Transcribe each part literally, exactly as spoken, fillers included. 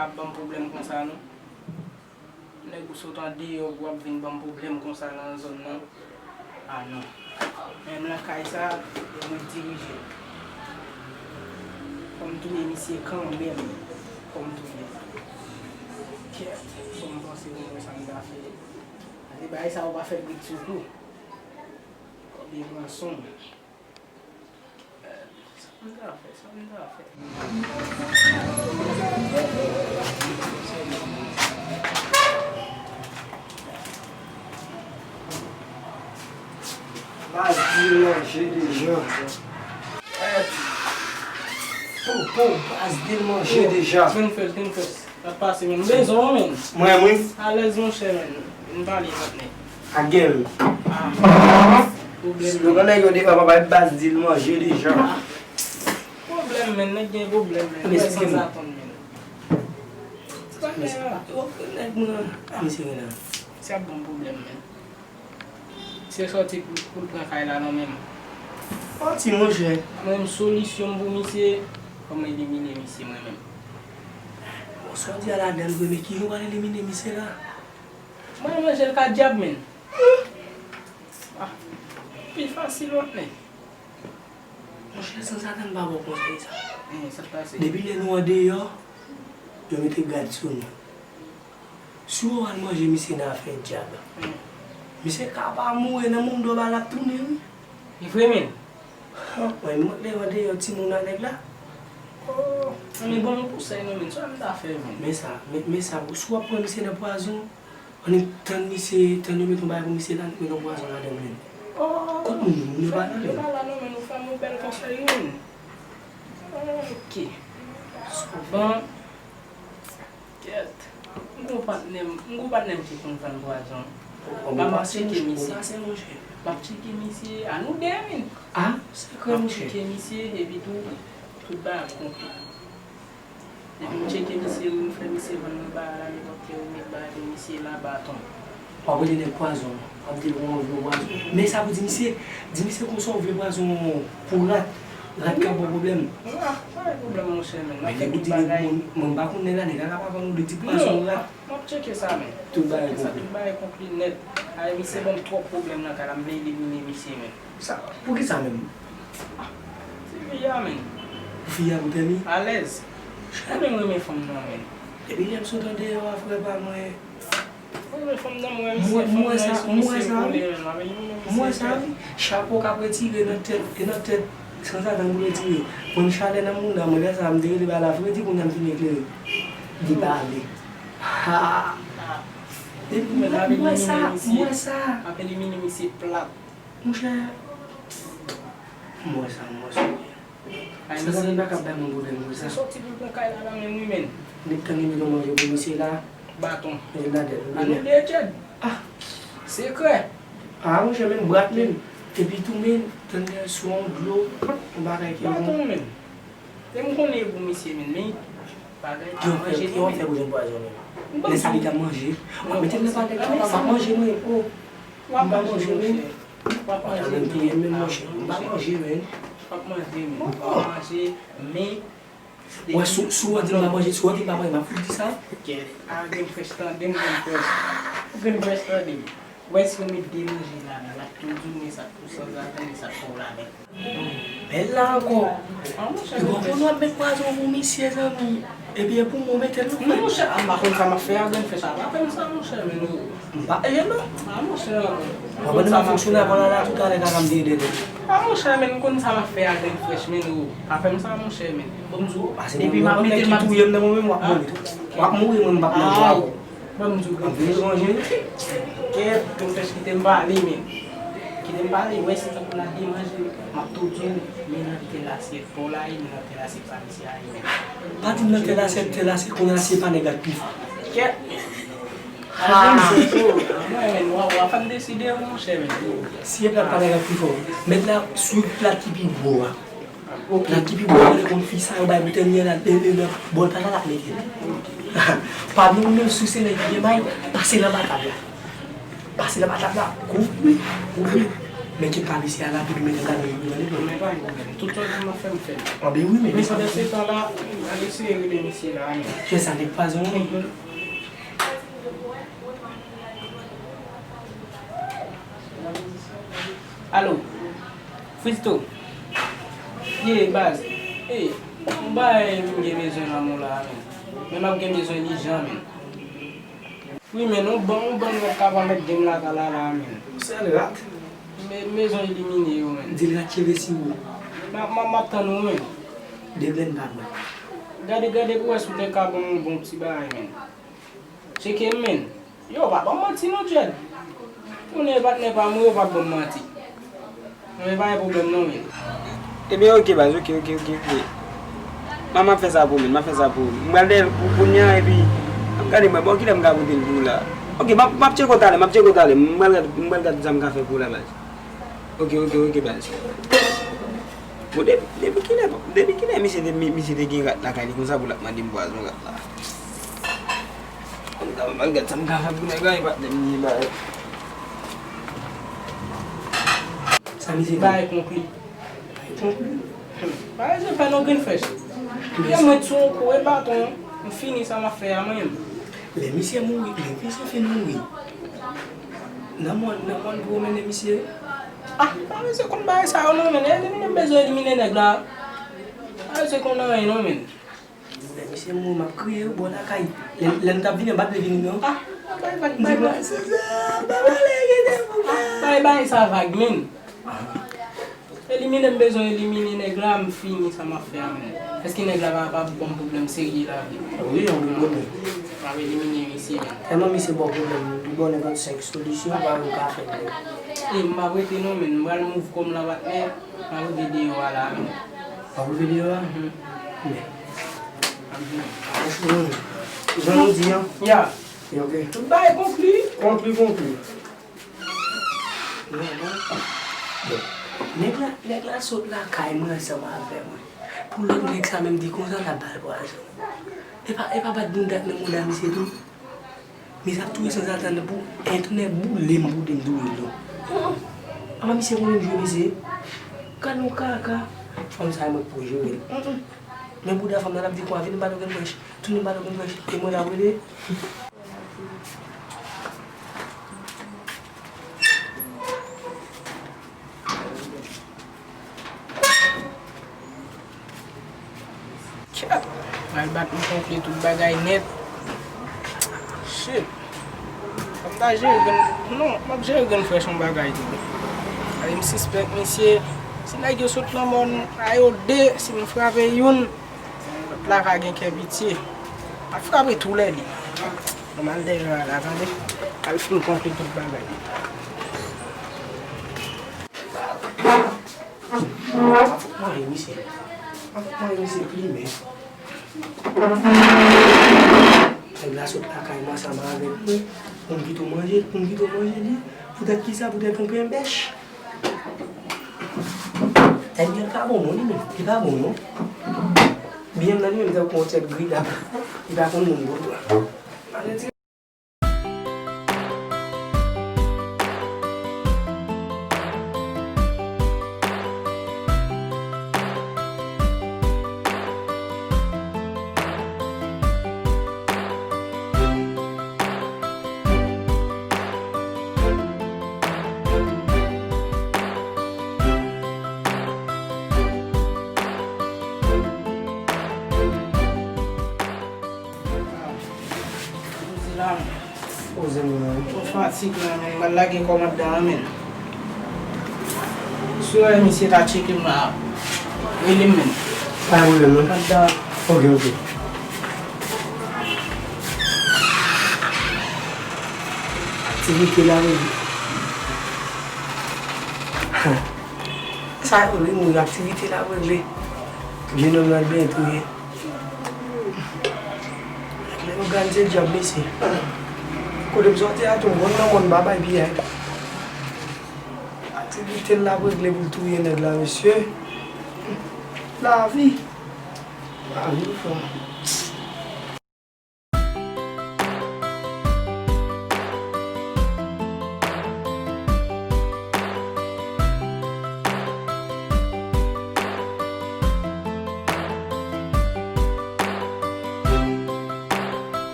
Ap ban m pwoblèm konsa non. Nèg ou sot andeyò pou w ap vin ban m pwoblèm konsa nan zòn nan. Ah non. Menm lakay sa, e mwen k dirije l. Fò m touye misye kanmenm. Fò m touye l. Kèt, fò m panse pou mwen sa m ta fè. Pase bagay sa yo pa fèt vit sou kou. Kòb e pran son. Sa m ta fè, sa m ta fè. Baz di l manje deja. Po, po, baz di l manje deja. Grenn frè, grenn frè. Sa pase, men. M bezwen w, men. Mwen, mwen. Alèz, monchè, men. Vin pale, patnè. Ak gèl. Ah. Pwoblèm, men. Yo gen nèg yo devan, papa, baz di l manje deja. Ah. Pwoblèm, men. Nèg gen pwoblèm, men. Mwen san zatann, men. Nèg mwen, ah, misye gen la. Se ap ban m pwoblèm, men. Se sòti pou, pou l pran kay la nan men m. Manti, monchè. Mwen menm, solisyon m pou misye, fò m elimine misye mwen menm. Bon, sa w di a ladan l vre, men kijan w pral elimine misye la? Mwen manje l ka dyab, men. Ah, pi fasil, wè, men. Monchè, san zatann pa bon konsèy sa. Depi lè nou andeyò, yo mete gad sou nou. Si w al manje misye nan afè dyab, misye ka pa mouri nan moun dòb la, l ap tounen, wi. Li vre, men. Mwen, mwen lè andeyò timoun ak nèg la. Oh, men bon, m konsèy nou, men. Sa m ta fè, men. Men sa, men, men sa, si w ap pran misye nan pwazon, annik tann misye, tann yo mete yon bagay pou misye la, annik mete yon pwazon ladan l, men. Oh, kot moun, moun yo pa la, men. Yo pa la, non, men. Ou fè m yon bèl konsèy, men. Ok. Bon. Kèt. M gon patnè m, m gon patnè m ki konn vann pwazon. M ap tcheke misye. M ap tcheke misye a nou de, men. Ah, sekrè, monchè. M ap tcheke misye, epi tou, tout bagay ap konpli. Depi m tcheke misye, wi, m fè misye vann mwen bagay la, nenpòt ki remèd bagay pou misye la, baton. W ap rele nèg pwazon, w ap di l w anvi pwazon. Men sa pou di misye, di misye konsa w vle pwazon pou rat, rat ka ba w pwoblèm. Ah, pa gen pwoblèm, monchè, men. M ap fè tout bagay. Men nèg ou di nèg, mwen, mwen m pa konn nèg la, nèg la ka pa vann ou de ti pwazon rat. M ap tcheke sa, men. Tout bagay konpli. Tout bagay konpli nèt. Ay, misye ban m twòp pwoblèm nan kay la, m vle elimine misye, men. Sa, poukisa menm? Ti fi a, men. Pou fi a, pou pèmi? Alèz. Mwen menm renmen fanm nan, men. Depi lè m sot andeyò a, frè pa mwen. Mwen renmen fanm nan, mwen, misye, fanm nan, misye vole, men. M wè sa, wi. Chapo k ap retire nan tèt, e nan tèt, san zatann pou retire. Mwen, chalè nan moun nan, mwen, lè sa a, m te rele ba la fredi, kounye a m fin eklere. Li pa ale. Ha! Depi m wè sa, m wè sa. Ap elimine misye plat. Monchè, m wè sa, m wè sa. Sa, sa pa ka bay moun pwoblèm, m wè sa. Se sòti pou l pran kay la nan men m, wi, men. Nèg tann li mete yon manje pou misye la. Baton. Mete l nan tèt, wi. A nou de, Etienne. Ah. Sekrè. Ah, monchè, men brat, men. Epi tou, men, tann li sou yon dlo, yon bagay ki bon. Baton, men. E m konnen e pou misye, men, men bagay pa manje, non, men. Kijan w fè pou jwenn pwazon, men? Lè sa li t ap manje, w ap mete l nan palèt la, w ap manje, men, oh. M pa manje, men. W ap manje, men. M pa manje, men. W ap manje, men. W ap manje, men. Wè, si, si w di m pa manje, si w di m pa manje, m ap fout di sa. Kèt, a, Grenn Frèch, tande m, Grenn Frèch. Grenn Frèch, tande m. Wè, si w met de manje ladan l, l ap tou di w, men sa k pou sanzatann, men sa k pou ladan. Bèl la ankò. Ah, monchè, li konprann w ap met pwazon pou misye, zanmi. Epi e pou mwen w mete l, non, frè. Non, monchè, a, m pa konn sa m ap fè a, Grenn Frèch, a pa fè m sa, monchè, men nou. M pa, e, non. Ah, monchè. W ap ban m fonksyonè avan la, la, toutalè, kaka m te ede l. Ah, monchè, men m konn sa m ap fè a, Grenn Frèch, men nou. Pa fè m sa, monchè, men. Bon, m di w, depi m ap mete l, m ap di. Touye m nan mwen menm, w ap mouri tou. W ap mouri, mwen, m p ap nan dwa w. Ban m di w, Grenn Frèch. Kèt, Grenn Frèch, kite m pale, men. Kite m pale, wè, si tankou l ap demanje, m ap tou di w, men nan tèl asyèt pa w la ye, men nan tèl asyèt pa misye a ye, men. Pa di m nan tèl asyèt, tèl asyèt, kounye a se pa nèg la k pi fò. Kèt. Ha! Mwen, men, w ap, w ap fè m deside, monchè, men. Si e plat pa nèg la k pi fò, mèt la swiv plat ki pi wo a. Nan ki pi bon, mwen konn fi sa yo bay boutenyè la, de, de, nan bòl pata la mete l. Pa nou menm si w se nèg ki gen may, pase l anba tab la. Pase l anba tab la, kouvri, kouvri. Men kit pa mesye a rapid, men gade, gade, gade. Men pa gen pwoblèm. Tout sa w di m ap fè, m fè l. Anben wi, men. Men pandan se tan la, al eseye rele mesye la, men. Kiyès sa, nèg Pazon an? Alo, Fristo. Ye, baz. Ey, yon bagay m gen bezwen nan men w la, men. Men m ap gen bezwen li jan, men. Wi, men, yon bann, yon bann nèg k ap anmède m lakay la, la, men. Ou sèl rat. Men, m bezwen elimine yo, men. Di l rat cheve siwo. M ap, m ap, m ap tann ou, men. De grenn pa mwen. Gade, gade pou wè si w te ka ban m yon bon ti bagay, men. Tcheke m, men. Yo pa ban m manti non, Djèd. Konnen patnè pa m, yo pa ban m manti. Non, men pa gen pwoblèm non, men. Ebyen, oke, baz, oke, oke, oke, oke. M a, m ap fè sa pou ou, men, m ap fè sa pou ou. M pral dèyè l pou kounye a, epi, m ap gade, mwen, bon, kilè m ka pote l pou ou la. Oke, m ap, m ap tcheke w talè, m ap tcheke w talè. M pral gad, m pral gad sa m ka fè pou ou la, baz. Oke, oke, oke, baz. Bon, depi, depi kilè, depi kilè misye te, mi-, misye te gen rat lakay li konsa pou l ap mande m pwazon rat la? Ann gad sa m ka fè pou nèg la, e patnè m li ye, baz. Sa misye di? Bay konkli. Bay konkli? Hmm. Bay, se fè non grenn frèch. Lè mwen sou yon kou e baton, m fini sa m ap fè a mwen menm. Lè misye mouri, lè misye fin mouri, nan mòn, nan mòn pou yo mennen misye. Ah, pa bezwen konn bagay sa yo non, men. Elimine, m bezwen elimine nèg la. Pa bezwen konn anyen non, men. Lè misye mouri, m ap kriye wi bò lakay. Lè, lè n t ap vini, m pa t vle vini non. Ah, bay, bay, bay, bay. M di, "Mwen se sa, pa pale, kite pou mwen." Bay, bay, sa vag, men. Elimine, m bezwen elimine nèg la, m fini sa m ap fè a, men. Èske nèg la pa, pa ban m pwoblèm serye la vre? Wi, yon pwoblèm. M ap elimine misye, men. Tèlman misye ba w pwoblèm, li ba w nenpòt senk solisyon, pa yon ka fè, men. E m p ap rete non, men. M pral move kò m la, patnè. M ap rive deyò a la, men. W ap rive deyò a? Mhm. Men. M ap vini. Franchman, jan nou di an? Ya. Ya, ok. Tout bagay konkli. Konkli, konkli. Non, non. Bon. Nèg la, nèg la sot lakay mwen ansanm avè mwen. Pou lòt nèg sa menm di konsa l ap ba l pwazon. E pa, e pa bat bounda ak nan mouda misye tou. Misye ap touye sanzatann pou entènè boule m pou di m touye l non. Apa misye konnen m jwe mesye? Gad yon kaka. Fanm sa mwen pou jere l. Men bouda fanm nan ap di kwa vin ba nou grenn frèch. Tounen ba nou grenn frèch. E mwen la rele. Kèt! Pral bat m konkli tout bagay nèt. Shit! Fò m ta jere grenn, non, m ap jere grenn frèch yon bagay tou. Ale m sispèk misye. Si nèg yo sot nan mòn a yo de, si m frape youn, lòt la ka gen kè pitye. M ap frape toulède. Bon, m al dèyè a la, tande. Al fin konkli tout bagay. Fòk mwen ye misye. Fòk mwen ye misye plimen. Nèg la sot lakay mwen ansanm avèk mwen. Pou m kite w manje, pou m kite w manje li. Poutèt kisa? Poutèt yon pen bèch. Nèg yo pa bon non li menm. Li pa bon non. Byen nan li menm tankou yon tèt gridap. Li pa konn moun bon. Poze la, men. Poze m la, wi. Mwen fatig la, men. M al lage kòm anndan an, men. Si w wè misye ta tcheke m la, rele m, men. Pa gen pwoblèm, non. Anndan. Ok, ok. Aktivite la, men. Sa, wi, wi, aktivite la, regle. Jenòm nan byen touye. Nèg la òganize dyab, mesye. Kote m sòti a tou, m konn nan mòn, m pa bay piyay. Aktivite l la regle pou l touye nèg la, mesye. Lavi. Lavi, frè.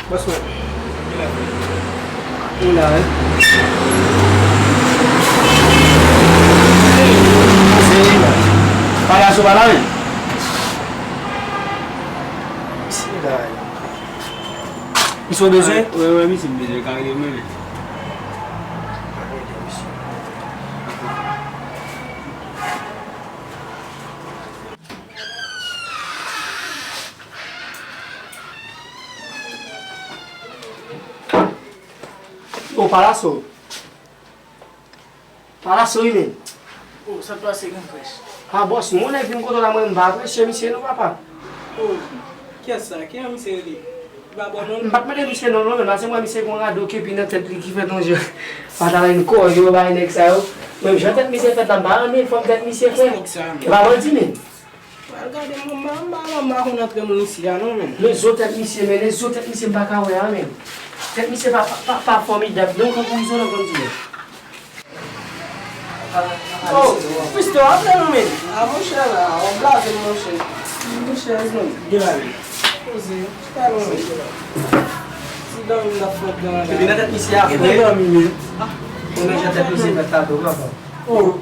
Bòs mwen. Ou la, wi. Palaso pa la, wi. Misye la, wi. Misye w bezwen? Wi, wi, misye m bezwen, ka rele mwen. Yo, Palaso. Palaso, wi, men. Oh, sa k pase, gran frè? Ah, bòs, yon nèg vin kote w la, mwen, m pa apresye misye, non, papa. Oh, kiyès sa? Ki jan misye rele? Li pa bon, non? M pa t mande misye non, non, men, paske mwen, misye gon rado kepi nan tèt li ki fè t on jan. Patalèn kò, yo, bay nèg sa yo. Menm jan tèt misye fèt la, m pa renmen fòm tèt misye, frè. Nèg sa, men. E pa manti, men. Al gade manman, manman, manman konn antre moun isi a non, men. Men zo tèt misye, men, men zo tèt misye m pa ka wè a, men. Tèt misye pa, pa, pa, pa fòmidab non, kankou izolan konn di. Oh, Fisto, apre nou, men. Ah, monchè, la, w ap blaze m, monchè. Monchè, men. Gen la, men. Poze, chita non, men. Ti dòmi m t ap fè nan la. Epi nan tèt misye a, frè. Gen dòmi, men. Ou nan jan tèt misye fèt la, tou, papa. Oh.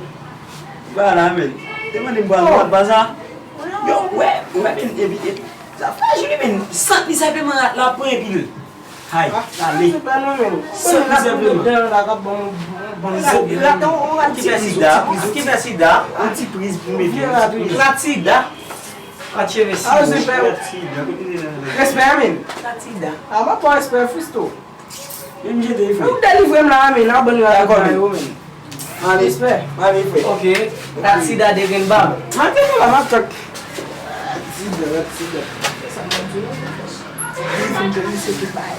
Vwala, men. Te mande m pral wòl pa sa. Yo, wè, wè, men, epi, epi, sa frajil, men. Sant li senpleman rat la pran epi l. Hay, ale. Sant li senpleman. Rat, rat, on, on rat ki fè sida, ki fè sida. On ti priz pou mete, on ti priz. Rat sida. Rat cheve sida. Rat sida. Respè, men. Rat sida. A, m ap pran respè, Fisto. Men m jete li, frè. Ou delivre m la, men, nan bann yo a yo, men. Male, male, frè. Ok. Rat sida de grenn bab. Mate m la, m ap tank. Sida, rat sida. Sa m ap di nou, frè. Li fin te misye ki bay.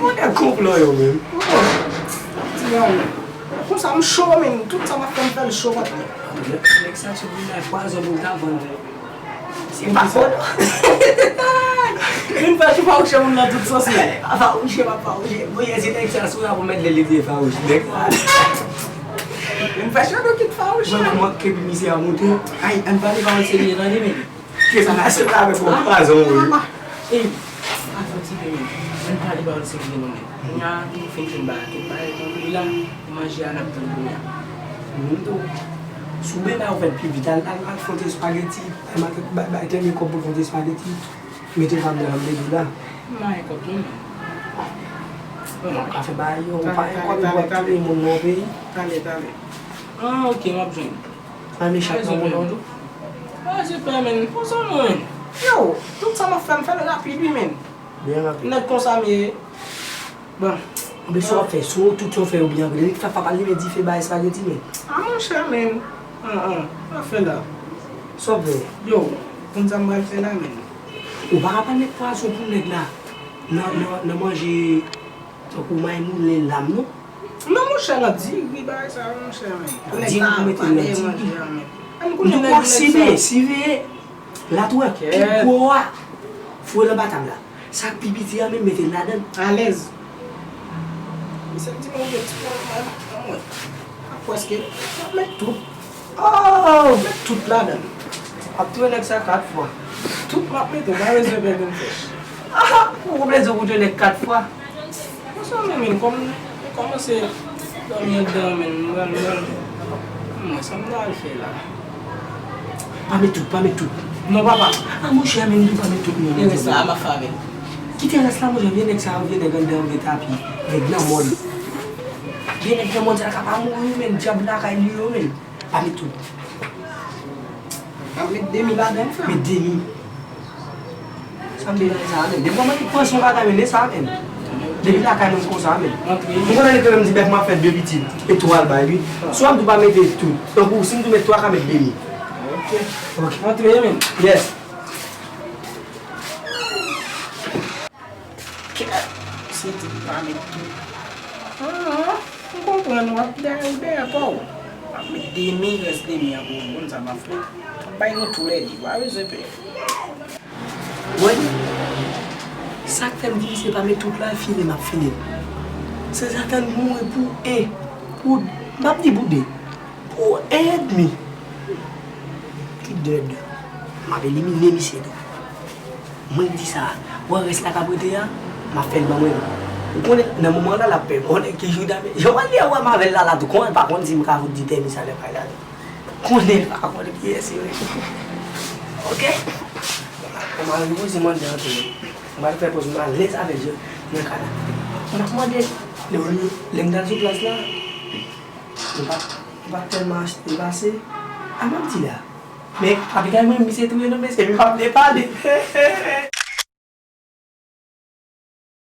Mwen gen konplo yo, men. Ti granmoun. Konsa m cho, men. Tout sa m ap fè, m fè l cho, patnè. Nèg sa sot vin la twa zè pou l ta vann. Se pa fò, non. Vin fè ti fawouche moun nan tout sans, men. Pa fawouche, pa fawouche. Bon, yè, se nèg sa sou la pou mèt lè li vye fawouche. Nèg sa. Vin fè chan do kit fawouche. Mwen, mwen, kepi misye a monte. Ay, ann pale pawòl serye, tande, men. Ke sa, se pa avèk yon pwazon, wi. Ey, avan ti pe, men. Ann pale pawòl serye, non, men. Kounye a, nou fin jwenn bagay, tout bagay, konn li la. Manje a n ap tann kounye a. Menm tou. Si w bezwen bagay ou fè l pi vit, al, al, al fè yon ti espageti, bay, bay, bay tèmye kòb pou l fè yon ti espageti. Mete l pa m nan, m te di w la. M pa gen kòb non, men. Bon, w ka fè bagay yo, ou pa gen kòb, ou ap touye moun nan yon peyi. Talè, talè. Ah, ok, m ap jwenn. Pa mechan nan moun nan tou. Ah, se pa, men. Konsa non, men. Yo, tout sa m ap fè, m fè l rapid, wi, men. Byen rapid. Nèg konsa m ye. Bon. Oubyen sa w ap fè, si w tout sa w fè yo byen anpil, epi fè papa limen dife bay espageti, men. Ah, monchè, men. An, an, sa w ap fè la? Sa w ap fè? Yo, konn sa m pral fè la, men. Ou pa ka pral met pwazon pou nèg la nan, nan, nan manje tankou may moulen, lam, non? Non, monchè, nan diri, bagay sa yo, monchè, men. Nan diri pou mete nan diri. M di w kwa, siveye, siveye. Latwè, pi gwo a. Foure l anba tab la. Sa k pi piti a menm, mete l ladan l. Alèz. Mesye m di nou gen ti pwoblèm anmwey. Prèske. M ap met tout. Oh, met tout ladan l. M ap touye nèg sa kat fwa. Tout m ap mete, w pa bezwen pè grenn frèch. Ah, ou pran plezi pou touye nèg kat fwa. Konsa menm, men, kòm, men kòmanse dòmi anndan, men, m pral, m pral, m wè sa m pral fè la. Pa met tout, pa met tout. Non, papa. Ah, monchè, men, nou pa met tout, non. E rès la, m ap fè avè l. Kite rès la, monchè, vye nèg sa yo, vye nèg anndan, vye tapi, nèg nan mòn. Vye nèg nan mòn sa ka pa mouri, men, dyab lakay li yo, men. Pa met tout. Ap met demi ladan l, frè. Met demi. Sa m te nan sa a menm. Depi mwen pran son bagay, men, men sa a menm. Depi lakay nou konsa a menm. Antre. M konnen ke menm ti bèf m ap fè de pitit. E twa l bay, wi. Swa m tou pa mete tout. Tankou, si m tou met twa, ka met demi. Ok. Ok. Antre, men. Yes. Kèt, se tout pa met tout. Ah, m konprann, w ap dèyè, ou dèyè pa w. W ap met demi, rès demi an pou ou, konn sa m ap fè. M ap bay nou toulède, pa bezwen pè. Wè, sa k fè m di misye pa met tout la, fini m ap fini l. Se sa tann mouri pou en, pou, m p ap di pou de. Pou en edmi. Ki dèd. M ap elimine misye tou. Mwen di sa. Wè rès la k ap rete a. M ap fè l ban mwen. Ou konnen, nan moman la, l ap pè. Konnen ki jouda, men jan w al li a, ou wè m avè l la, la tou. Konnen l pa konn si m ka fout di tèmis a lè pay la. Konnen l pa konn kiyès yo ye. Oke? Kòman rive se mande antre. M pral fè pòz m alèz avèk je nan ka la. M ap mande lè m t al sou plas la. M pa, m pa tèlman achte pase. A m ap di la. Men Abigail mwen misye touye non mesye, m pa vle pale.